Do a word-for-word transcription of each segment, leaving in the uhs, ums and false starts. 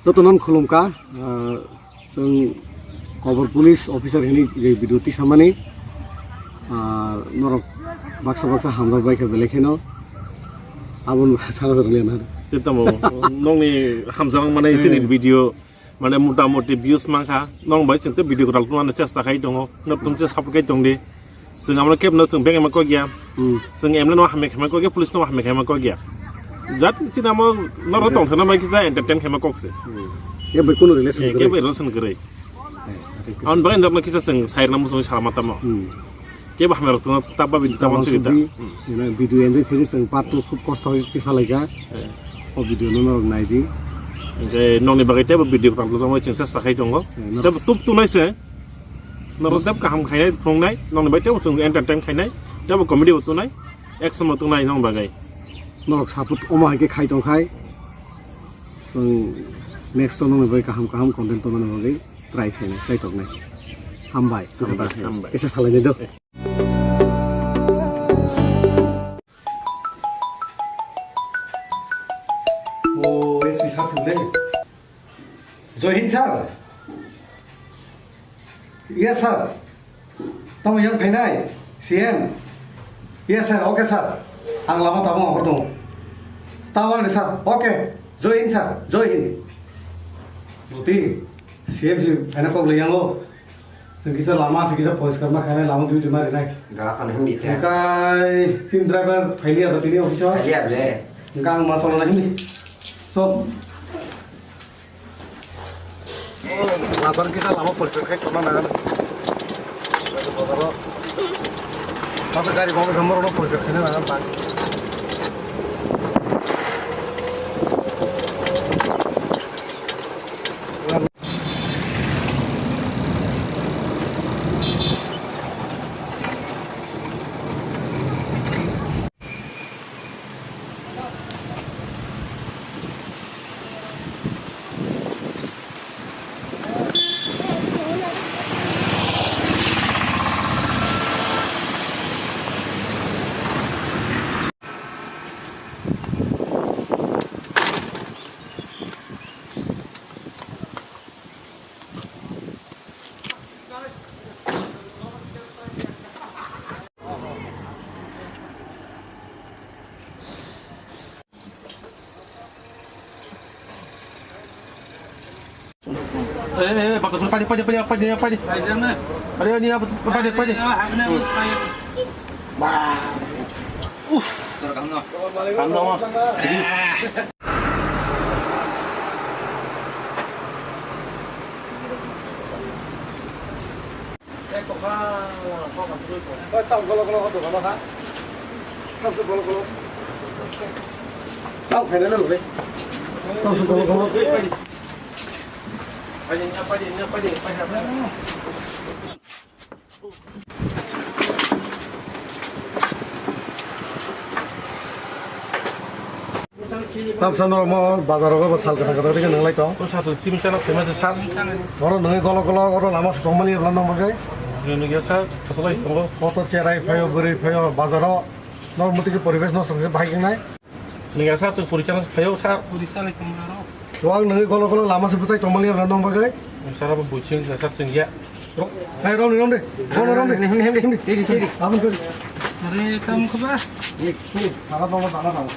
Jotono khulumkha, ah, chwng Kobor police officer hwnwi je video tisamani, ah, norok baksa baksa hamjak bai kha belai kheno. Aboni sana sana liya na. Tei tamo, nokni hamjak mane chini video, mane mota moti views mankha, nong bai chwng tei video kwtal tongmani chesta khai tongo, nok tong support khai tongdi. Chwng amo kebno chwng beng ema kok ya. Hmm. Chwng emne no hamya khaima kok ya, police no hamya khaima kok ya. Jat chini amo norok tong thana bai kisa entertain khaima kok se. Hmm. Ya bai kuno relation kwrwi. Kebo relation kwrwi. Eh, okay. Ang bai ndok kisa chwng sair na musung salama tamo. Hmm. Kebo hamya rok tong ta ba bin ta Tamo man chwng ta. Sudi, ina video enjoy khaji chwng part two khub kosto kisa laika. Eh. O video no norok nai di. Hingke nokni bagwi tebo video kwtal tongmani chwng chesta khai tongo. Eh, norok tebo tup tunai se. Norok tebo kaham khainai phunuknai, nokni bai tebo chwng entertain khainai, tebo comedy bo tunai, action bo tunai nokni bagwi. Norok support omo hai khe khai tong khai. Chwng next o nokni bagwi kaham kaham content tongmani bagwi try khainai, chai toknai. Hambai. Hambai, hambai. Kisa salainai do. O, S P sir thwngwi. Joy Hind, sir. Yes, sir. Tamo yang phainai, C M. Yes, sir. Okay, sir. Ang lama tamo hor tongo. Tamo ni, sir. Okay. Joy Hind, sir. Joy Hind. Buti, C M si phaina kok le yango. Chwng kisa lama se kisa poriskar ma khainai, lama dui dui ma rinai. Ga khan hindi te. Kai team driver phailiya da tini office o. Phailiya ble. Hingke ang ma solana hindi. Stop. Labar kisa lama poriskar khai tongma nang. Masa gari gong gomor no poriskar khaina nang ta. Eh, eh, eh, bagus, padi, padi, padi, padi, padi. Padi, padi, padi, padi. Wah. Uff. Kamu no. Tam golo golo hodo golo ha. Tam su golo golo. Tam khaina le le. Tam su golo golo. Tamsa norok mo bazar rogo bo sal kwthang kwthang tei nwnglai tong. O sato tini chana famous sal. Oro nwngi golo golo oro lama sotong mani ebla nang bagwi. Nwngi ya sal, kasalai tongo. Koto cherai phaio, bwrwi phaio bazaro. Norok muti khe poribesh nosto khe bahai wngnai. Nwngi ya sal, chwng puri chana phaio sal. Puri chana tong aro. To ang nwngi golo golo lama se bwchai tong mani ebla nang bagwi. Sara bo buching sar chwng ya. Ro-, hai, romni, romni. Romni, romni. Himni, himni, himni. Tiri, tiri. Abang tiri. Are, kam khaba? Ye, ye, saga tong, saga tong.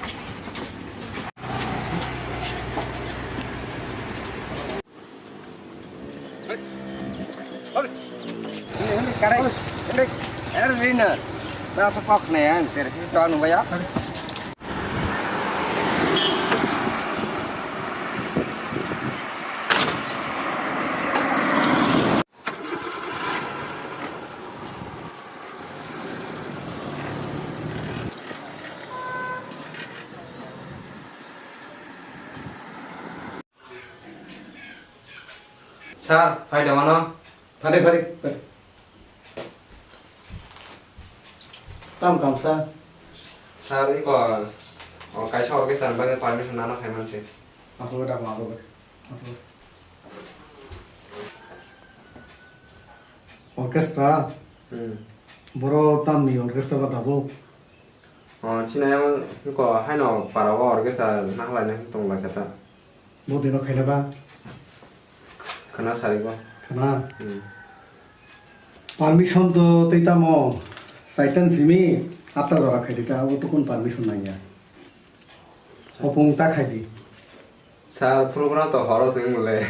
Himni, himni, kare. Himni, er, rina. Na sa kok ne, ang cer, si tuan, baya. Sir, phai da mano? Phai de, phai de, phai de. Tam kam, sir? Sir, iko, o, kaisa orchestra ni bagwi permission nana phai manse. Aswk da, aswk da. Aswk. Orchestra? Hmm. Boro tamni orchestra ba tabuk? O, chini ayang ko haino para o orchestra nahalai nai tong lai kha ta. Bo dino khaina ba? Khna sarigo. Khna. Hmm. Permission to tei tamo saitan simi atta jora khaidi ta, abo to kun permission nangya. Hopung ta khaidi. Sir, program to horo chwng bole.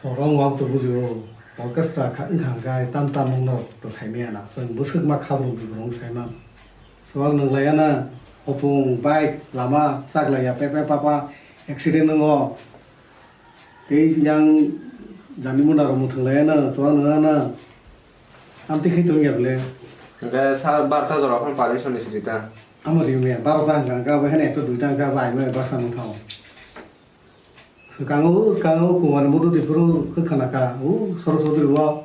Horo wng wak to bujio. Orchestra kha wngkha hwnkhe tam tam wngno to saimaya na. Chwng bwswk ma khabrung bibrung saima. Chuwak nwnglaiya na. Hopung, bike, lama chaklaiya pe pe pa pa accident wngo. Tei yang jani muna rok mwthang lai na, chuwak nang na. Amtwi khai tong ya bole. Hingke sa barta jora phano permission ni siri ta. Amo ri me, barota hingka hingka abo hene ekta duita hingka abo ai mai baksa nang thango. Swkango, swkango kumar mudu di phuru khwkhana ka, u soro sodri wo.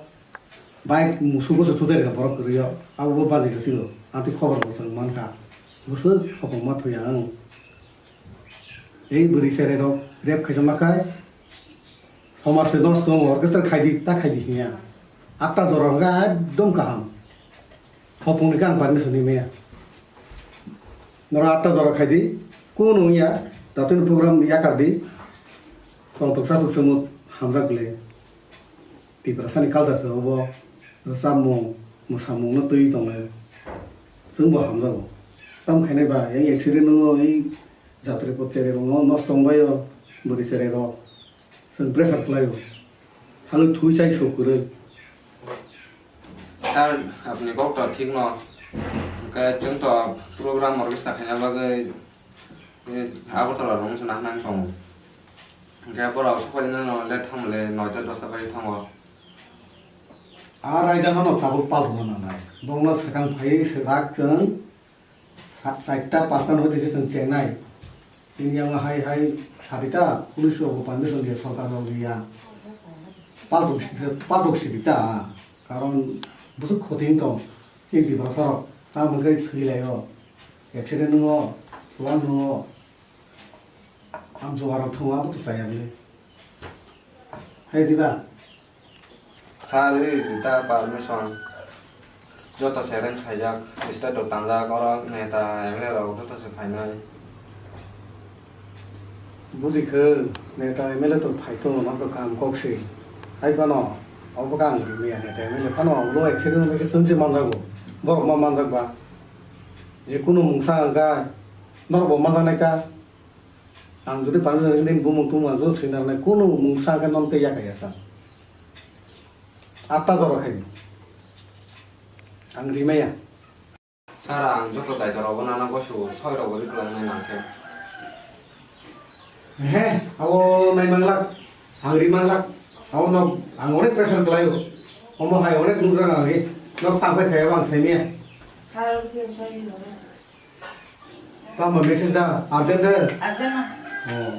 Bike musugo se tude ka borok kwrwi yo. Abo bo bajik ka silo. Amtwi khobor bo chwng man ka. Bwswk hopong ma thuya ang. Ei bwrwi cherai rok rep khaisa ma khai, somaj se nosto wngo, orchestra khaidi, ta khaidi hinya. Atta jora hwnkha ekdom kaham. Hopung ni khe ang permission ni maya. Norok atta jora khaidi, kunu wngya, datuni program yakar di. Tongthok sathok se mo hamjak le. Tiprasani culture se obo rwchapmung, mwsamung no twi tongo. Chwng bo hamjago. Tam khainai ba, yang accident wngo, ei jatri po cherai rok no nosto wngbai o, bwrwi cherai rok. Chwng pressure khlai o. Halwi thui chai sok kwrwi. Sir, apni kok to thik no. Hwnkhe chwng to program orchestra khaina bagwi, eh, Agartala rok wngsa nang nang tongo. Hingke borok aswk pailino no late thango le, noita dosta bai thango. A raida no tabuk palrwna nangnai. Bongno swkang phaiwi swkrak chwng sa-, charta pasta no tisi chwng chengnai. Tini yang hai hai sarita police rok bo permission dia, sorkar rok dia. Palrok si-, palrok sirita. Karon bwswk khoti wng tong. Chini Tiprasa rok tamo khe thwi lai o. Accident wngo, chuwak wngo. Ang jora thung abo to chaya bwle. Hai diba? Sir, ri ta permission. Joto sereng khaijak, state rok tangjak, oro neta M L A rok joto se phainai. Buji khe, neta M L A to phai tongo, no to kam kok se. Hai phano, obo khe ang rimaya neta M L A phano, ulo accident wngkhe chwng se manjago. Borok ma manjak ba. Je kunu mungsa wngkha, norok bo manjaknai kha. Ang jodi permission nini bumung tumung ang jodi swina rwnai, kunu mungsa khe non tei yakaya sa. Atta jora khai. Ang rimaya. Sir, ang joto daitwrok bo nana gosu soi rok bo riklang nai nang khe. He, abo nai manglak. Ang ri manglak. Abo no ang onek pressure khlaio. Omo hai onek nukjak ang ri. Nok tangpai khaya bo ang saimaya. Sir, abo khe soi rok. Tamo message da, urgent da? Urgent no. Oh.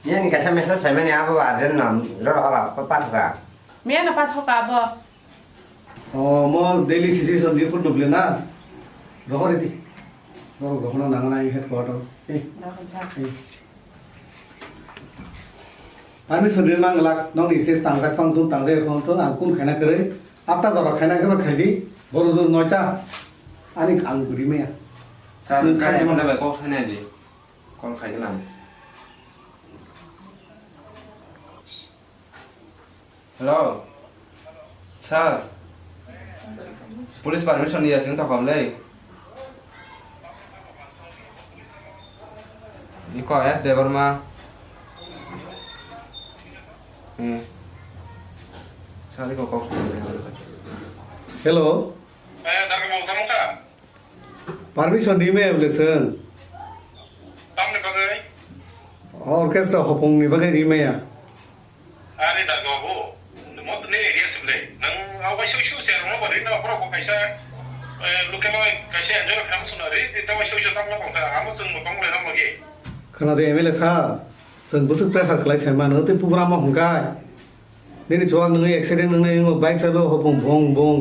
Nini kaisa message phaimani abo urgent no, roro hala pa-, pathoka. Miya no pathoka abo. Oh, mo daily situation report duble na? Rohor iti. Rohor gohono nangna headquarter. Eh. Rohor sa. Eh. Permission ri manglak, nokni sis tangjak phang thung, tangjak phang thung, ang kun khaina kwrwi, atta jora khaina khe ba khaidi, boro jor noita, ani ang bwrwi maya. Sir, nwng khaidi khaidi mano. Mano bai kok thainai di, call khaidi nang. Hello. Sir, police permission ya sing thokam le. Iko S Debbarma. Hmm. Sir, iko kok. Hello. Eh, darga mau kamu kah? Permission rimaya bole chwng? Tamni bagwi? Orchestra hopongni bagwi rimaya. Ani darga bo, mo ni area sible. Nang abai su su se mo bari na pro ko kaisa, eh, luke mo kaisa enjoy kham suna ri, ta bai su su tam na kongsa, amo sung mo tong le na mo ge. Khana de M L A sir, chwng bwswk pressure khlai sai mano, tei program o hwnkhe. Nini chuwak nungwi accident wngnai wngo, bike chalo hopong bong bong.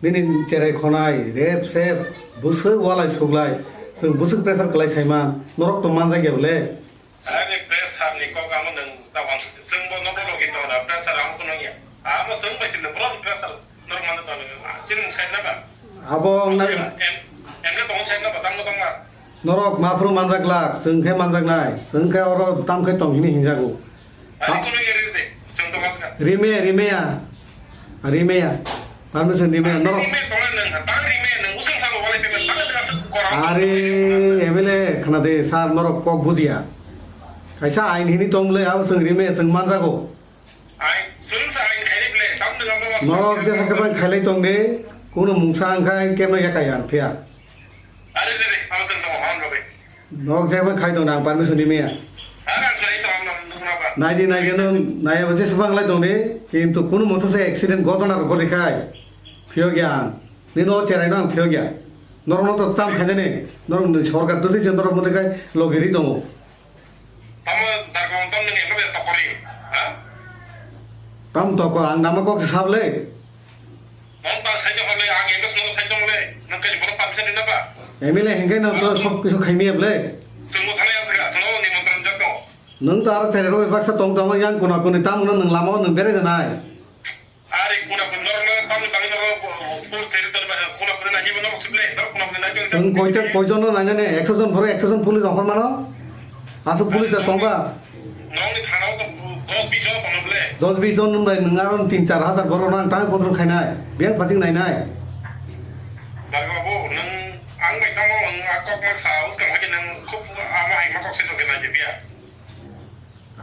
Nini cherai khonai, rep sep, bwswk walai suglai. Chwng bwswk pressure kwlai saima, norok to manjak ya bole. Ani pressure ni kok amo nwng tawan chwng bo nobo logi tona pressure amo kono ya. Amo chwng bai chini bro pressure norok mano tona. Chini mwsai na ba. Abo wng na. Em, em, em, em, tong, em, tong, tong, tong, tong. Norok maphuru manjak glak, chwng khe manjaknai, chwng khe oro tam khe tong hini hinjago. Ari kono eri de, chwng tong aska. Rime, rime ya. Rime ya. Permission rime ya, norok. Rime tong nang, tang rime nang, usang sa wale te, tang nang, tang nang, korang. Ari M L A khna de, sir, norok kok bujiya. Kaisa ain hini tong le, abo chwng rime, chwng manjago. Ai, chwng sa ai khairi ble, tam nang amo. Norok jesa khe bai khailai tong de, kuno mungsa wng khai kemno ya kaya phiya. Are, are, are, amo chwng tong ham lobe. Norok jesa bai khai tong de, ang permission di maya. Ara, ang khairi tong ham nang nung na ba. Nai di, nai di, no, nai abo jesa bai khlai tong de, kintu kuno mungsa se accident gotona rok gori khai. Phiyo gya ang. Ni no cherai no ang phiyo gya. Norok no to tam khai de ne. Norok ni sorkar to de je norok mo de khai logeri tongo. Tamo darkar tong nung emno be tokori, ha? Tam toko, ang nama kok sable. Mong tang sai tong le, ang emno snow sai tong le, nung kai bono permission din ba? M L A hingkai nang to sob kisu khaimi able. Chwng mo thani asga, chwng mo nimantron jak tong. Nung to aro tere rok baksa tong tong yang kuna kuni tam nung lama nung bere janai. Ari kuna kuna norok no tamni bagwi norok full seri tongwi mano, kuna kuna nai jebo norok sible, norok kuna kuna nai jebo. Chwng koita koijon no nainani, ekso jon borok ekso jon police rok hormano. Aswk police da tongba. Norokni thana o dos bis jon tono ble. Dos bis jon nwng bai nwng aro tin char hajar borok no ang tang control khainai, biyang phasing nainai. Darga babu, nwng ang bai tamo nwng a kok ma sa, uskang hake nwng khub ama hai ma kok se jok nai je biya.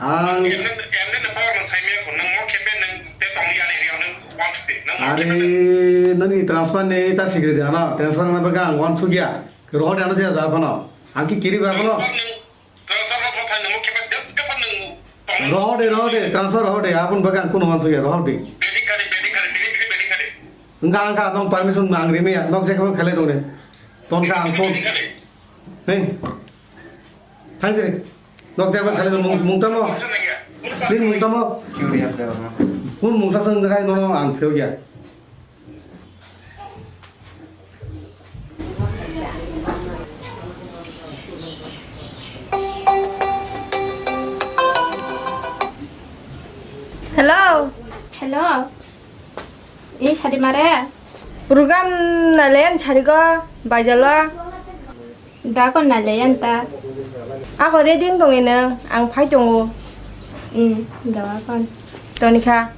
Ang emne, emne ni power nang saimaya ko, nang mo kepe nang te tongli ani area nang one fifty, nang mo kepe nang. Are, nani transfer ni ta secret ano, transfer na baga ang one sugya. Rohor ano siya ja phano. Ang ki kiri ba phano. Transfer nang, transfer nang mo thai nang mo kepe just kepe nang tong. Rohor de, rohor de, transfer rohor de, apun baga ang kuno one sugya, rohor de. Bedi kare, bedi kare, bedi, bedi, bedi kare. Engka, engka, nong permission ang rimi ya, nok se kebang khalai tong de. Ton ka ang phone. Bedi kare. Hei. Thang sini. Nok jaba khali mung, mung tamo. Nin mung tamo. Churi ase bang. Kun mung sasang khai no ang pheo ya. Hello. Hello. Ei, sadi mare. Program nailayan sarigo, baijalo. Da kon nailayan ta. Ako ready wng tongni nw, ang phai tongo. Hmm, da kon. Tonikha.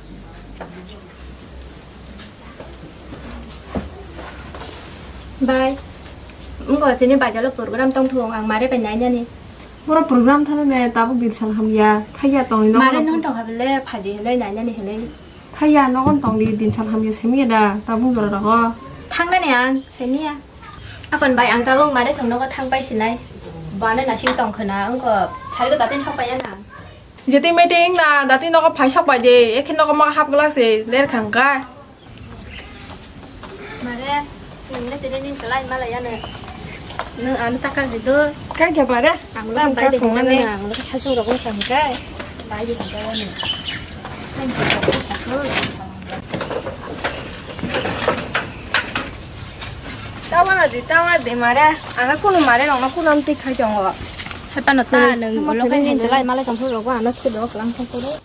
Bai. Wngko tini baijalo program tongthung, ang mare bai nainani. Boro program thani ne tabuk din sal hamya, thaiya tongni no. Mare nung tongkha bele, phaidi hinwi nainani hinwi. Thaiya nogon tongdi din sal hamya semiya da tabuk jora rogo. Thangnani ang semiya. Akon bai ang tabuk mare song nogo thang pai sinai. Bana nasing tong khwna wngko sarigo datin sok paiya na. Jeti meeting na dati nogo phai sok pai de, ekhe nogo ma hap glak se ler khang ka. Mare, nwng le tini nini chwla ima lai ya nw. Nwng ano takal di do. Kha khe bare? Ang lo tam bai ka de thong mani. Ang lo sasung rok wng kha hwnkhe. Bai de thang khe ya nw. Tawa na di, tawa di mare. Ang kuno mare rok no kuno amtwi khai tongo. Hai pano ta nwng ulo khai nini chwla ima lai tong phuru rok ano khwdo klang tong phuru.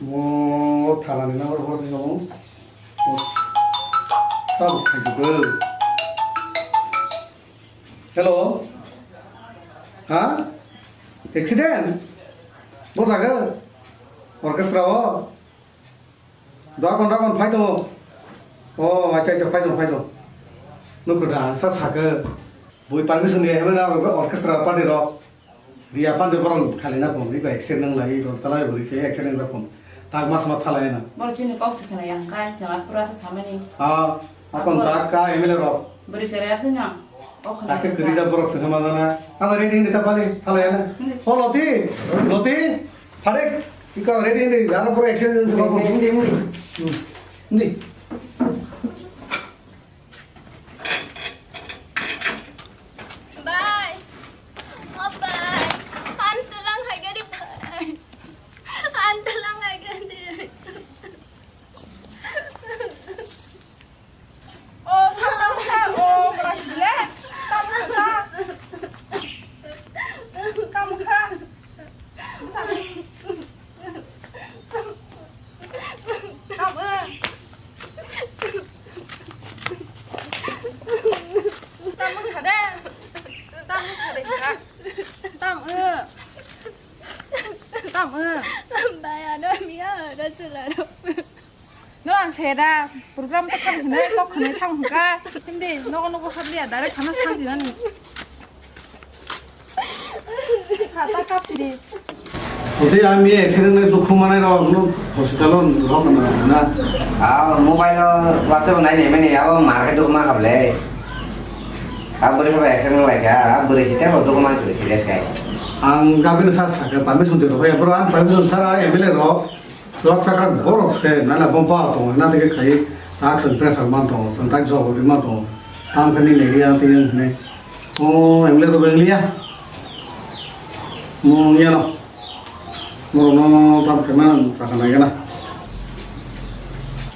Mo thalani na hor hor sing mo. Mo. Sab khajibo. Hello. Ha? Accident? Bo jaga? Orchestra o? Dakon, dakon, phai tongo. O, acha, acha, phai tongo, phai tongo. Nukho da, ang sa sakhe. Bui permission ni, hwnwi na orchestra party rok. Riya panje borok khali na pon, riba accident nang lai, rok chalai buri se accident rok pon. Tak mas ma thalai na. Bor chini kok se khna yang kai, chwla pura sa samani. Ah, akon tak ka M L A rok. Buri se rap na. Kok khna. Tak ke yang kri sa. Da borok se ma na. Ang ready ni ta pali, thalai na. Hmm. O Loti, Loti. Pharek, ikaw ready, ready. Dara pura accident sa pon. Ready, ready, ready. Hmm. Ni. Bai. O bai. Ang tlang hai gari bai. Ang tlang hai gari. O, sa, sa, sa. O, kelas bile. Sa, sa, sa. Hera, program ta thang hinai, kok hinai thang hwnkha. Hindi, nogo nogo habliya, direct khana sanjinani. Khata kapri. Ode ami accident ni dukhu manai rok no hospital o rok na na. Ah, mobile o WhatsApp o nai nai mani abo market o ma kable. Abo bwrwi khe accident lai kha, abo bwrwi si tebo dukhu man suri serious kai. Ang gabin sa sa ka permission de rok ya bro, ang permission sara M L A rok. Rok sakra borok se nana bom pa tongo, na tege khai tak sen pressure man tongo, sen tak job ri man tongo. Tam kani le ya tege ne. O M L A to beng liya. Mo ya no. Mo no tam khe man ta kana gana.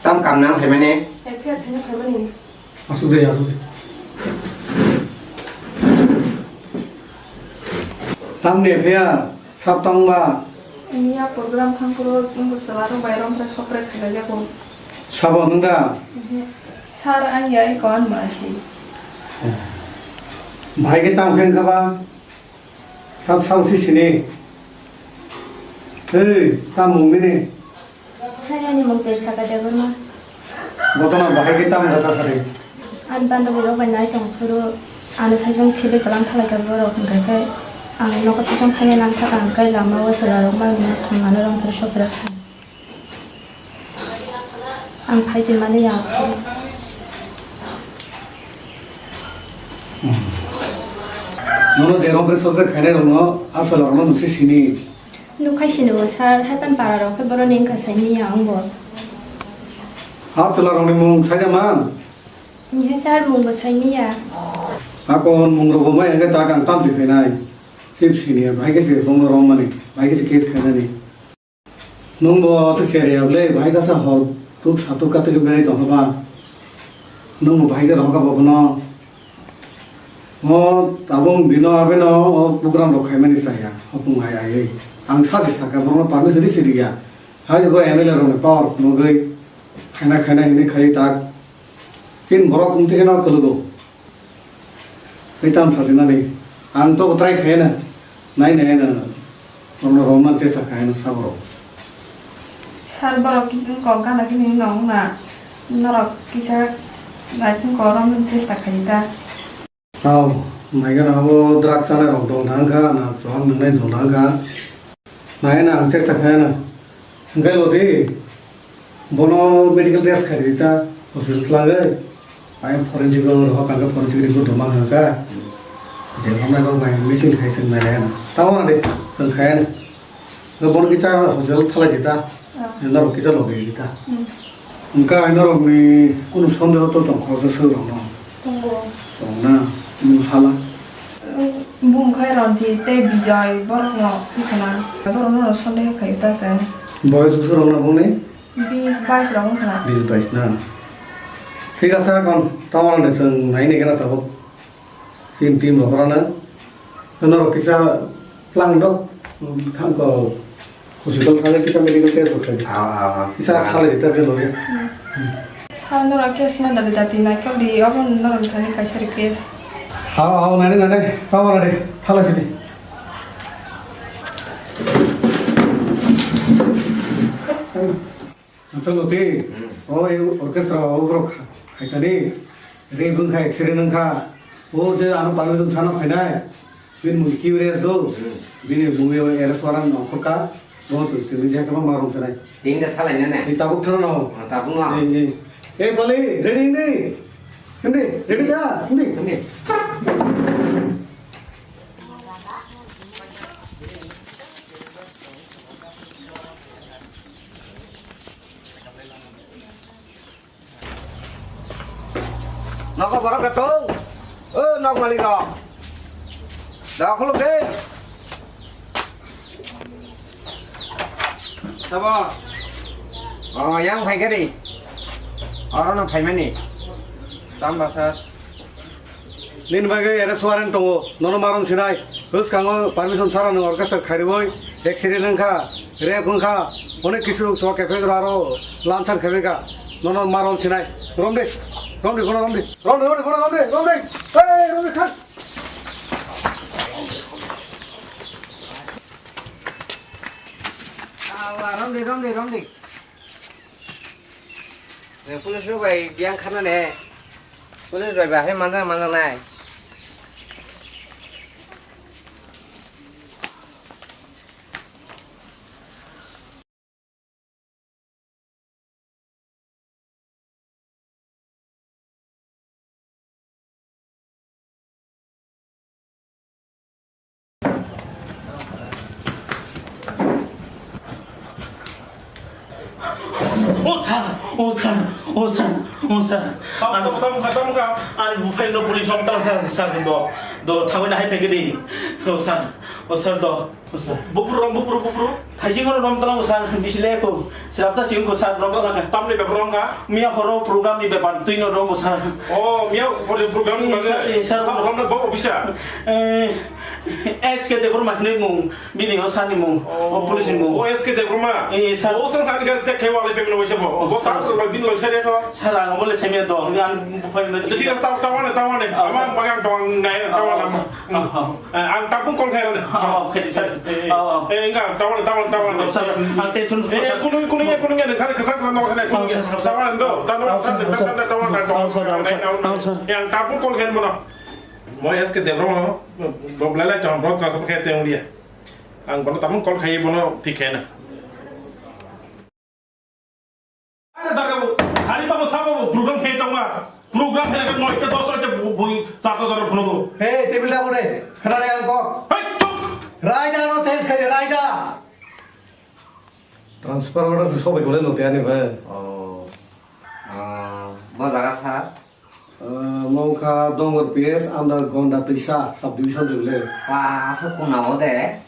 Tam kam nang khe mane. F I R thani khe mane. Asuk de, asuk de. Tamni F I R, sab tang ba? Niya program thang phuru wngkha chwla rok bai rom phre sopre khailai jago. Sabo nwng da? Ehe. Sir, ang ya iko an ma si. Bhai ke tam khe wngkha ba? Sab sao si sini. Hey, tam mung nini. Sir, ani mung Tersaka Debbarma. Botona bahai ke tam gasa sari. Ani banda biro bai nai tong phuru ano sajong philwi kalam thalai ka borok hwnkha khe ang nogo sajong khaina nang thaka hwnkhe lama o chwla rok bai thang ano rong phuru sopra. Ang phaijinmani ya. Nono je romre sokre khainai rokno aswla rokno nwngse sini. Nukhai sini bo sir, haipan para rok khe boroni wngkha saimiya ang bo. Aswla rokni mung saida man? Nihai sir, mung bo saimiya. Akon mung rok bo mai hwnkhe tak ang tamsi khainai. Sip sini bahai khe se bongno romani, bahai khe se case khainani. Nwng bo aswk cherya bwle, bahai kasa hor tuk satuk katuk khe berai tongkha ba. Nwng bo bahai khe rohorkha bo bono. O tabuk dino abeno o program rok khaimani chaya, hopung hai aiwi. Ang sachi sakha, borokno permission se riya. Hai bo M L A rokni power phunugwi khaina khaina hinwi khai tak. Chini borok wngtwi kheno kwlwgo. Tei tamo sajinani. Ang to try khaina. Nai nai na. Romna romna chesta khaina saborok. Sir, borok kisa kok gana kini nong na. Norok kisa nai kok romna chesta khai ta. Tao, nai gana abo drug chanai rok dol thang kha, na to ang nai dol thang kha. Nai na ang chesta khaina. Hwnkhe lodi. Bono medical test khai rita, hospital tlangwi. Ai forensic o rohor kangkhe forensic report rwma kangkha. Je rwmai rok bai machine khai chwng nai reheno. Tamo na de, chwng khai ani. Bono kisa hospital thalai dita. Ah. Norok kisa logi dita. Hmm. Wngkha ai norokni kunu sondeho to tong kho se swi rokno. Tongo. Tong na, nwng sala. Bung khai Ranjit tei Bijoy borokno wngkhana. Borokno sondeho khai ta se. Boyos bwswk rokno bongni? Bis bais rok wngkha na. Bis bais na. Thik ase, kon tamar de chwng nai nai gana tabuk. Team, team rok rana. Norok kisa plan do. Thang ko hospital thang kisa medical test rok khai. Ah, ah, ah. Kisa khalai ta ke loge. Sa norok ke sina dadi dadi na kyo di, abo norok thani kaisa request. Hao, hao, nani, nani. Tamar de. Thala sidi. Achalo te, hmm, o e orchestra o borok kha-, khaitani, rape wngkha, accident wngkha, o je ano permission sana phainai, bini mung curious do, hmm, bini mung arrest warrant ongkhorkha, bo to sini je kama marum sanai. Tin da thalai nene. Ni tabuk thana no. Ah, tabuk no. Ni, ni. E bali, ready ni? Hindi, ready da? Hindi. Hindi. Nogo borok da tong. O nok malik rok. Da khuluk de. Sabo. O yang phai kari. Oro no phaimani. Tam basa. Nini bagwi arrest warrant tongo, nono marom sinai. Bwskango permission sara nwng orchestra khairwi accident wngkha, rape wngkha, onek kisu chwla kephek aro lansan khaimikha. Nono marom sinai. Romdi, romdi, bono romdi. Romdi, romdi, bono romdi, romdi. Hey, romdi, thang. Awa, romdi, romdi, romdi. Police rok bai yang khana ne. Police bai bahai manjak manjak nai. O sir, o sir, o sir, o sir. Tamo, tamo, tamo, tamo, tamo. Ani buphai no police om tang sir, sir, do, do, thangwi na hai phai gidi. O sir, o sir, do. Bupru rom, bupru, bupru. Thaising rom tong sir, bisle ko. Srapta sing ko sir, rom tong ka. Tamni bepar rom ka? Miya horo program ni bepar twi no rom sir. Oh, miya horo program ni bagwi. Sir, sir. Sir, rom na bo officer. Eh, S K Debbarma hinwi mung, bini o sani mung, o police ni mung. O S K Debbarma. Eh, sir. O sang sani ka check khai wale pemno waisa bo. Bo sir. Tam so bin lo sir ko. Sir, ang bole semia do, ang buphai no. Jadi ka taw tawane, tawane. Ama magang tong nai tawane. Ah, ah. Eh, ang tabung call khairane. Ah, ah, khaidi sir. Eh, eh, ah, ah. Eh, enggak, tawan, tawan, tawan. Sir, ang tension. Eh, sir. Kunung, kunung, kunung, kunung, sir, sir, sir, sir. Tawan, do, tawan, tawan, tawan, tawan, tawan, tawan, tawan, tawan. Eh, ang tabung call khair mano. Mo S K Debra mano, bo belai lai tong, bro, transfer khair tong dia. Ang bono tabung call khai bono thik khaina. Are darga bo, hari pa bo sabo bo program khe tongma. Program khe kan noita dos noita bui sata jora phunugo. Hey, table da bore. Khana re ang ko. Hey, chup. Raida no change khai raida. Transfer order sobai gole lote ani bhai. Oh. Ah, bo jaga sir? Ah, mongkha Dongor P S under Gonda Tisa subdivision jole. Pa, asuk kuna ode.